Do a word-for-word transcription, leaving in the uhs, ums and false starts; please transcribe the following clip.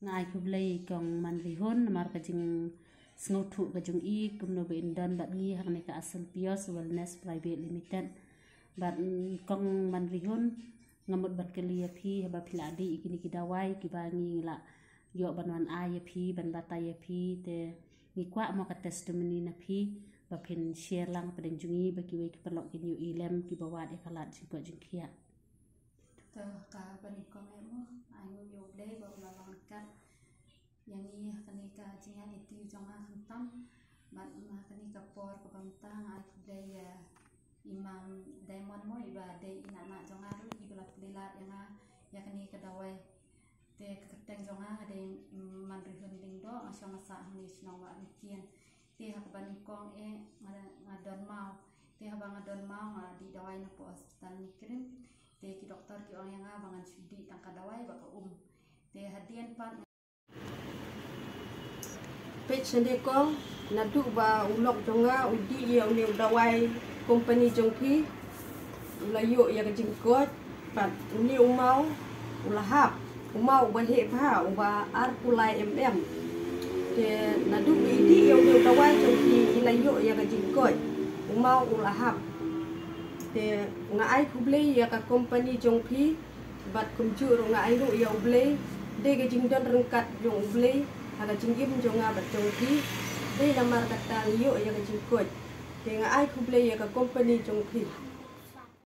Nga ai khublei kong Manrihun namar ka jingsngewthuh ka jong i kumno ba in don bad ngi ha kane ka Asclepius Wellness Private Limited. Bad mm, kong Manrihun, nga mut ban kylli ïa phi haba phi la dih ïa kine ki dawai kiba ngi la ïoh ban wan ai ïa phi, ban batai ïa phi, te ngi kwah mo ka testimony na phi ba phin share lang hapdeng jong ngi ba kiwei ki paralok kin ïohi lem kiba wad ïa ka lad jingkoit jingkhiah. To, kaba nyngkong eh mo, ai nguh ïa U Blei ba u la long ryngkat ïa ngi ha kane ka jingïaid lynti jong nga khamtam. Bad ha kane ka por kaba mynta nga ai khublei ïa i Mam Diamond mo, iba dei i nana jong nga ruh, iba la plie lad ïa nga ïa kane ka dawai. Te ka kyrteng jong nga nga dei, mm, Manrihun Lyngdoh, nga shong nga sah hangne shnong Wah Rynkien. Te ha kaba nyngkong eh nga, nga don maw. Te haba nga don maw nga dih dawai na poh hospital Nongkrim. Te ki doktor ki ong ïa nga ba ngan shu dih tang ka dawai bad ka um. Te hadien pat nga peit shane kong, naduh ba u lok jong nga u dih ïa une u dawai company jong phi, u la ïoh ïa ka jingkoit, bad une u maw u la hap, u maw uba heh bha, uba arphew lai mm. Te naduh ba i dih ïa une u dawai jong phi i la ïoh ïa ka jingkoit, u maw u la hap. Te nga ai khublei ïa ka company jong phi, bad kumjuh ruh nga ai ruh ïa U Blei, dei ka jingdon ryngkat jong U Blei ha ka jingim jong nga bad jong phi, dei namar kata ngi ïoh ïa ka jingkoit. Te nga ai khublei ïa ka company jong phi.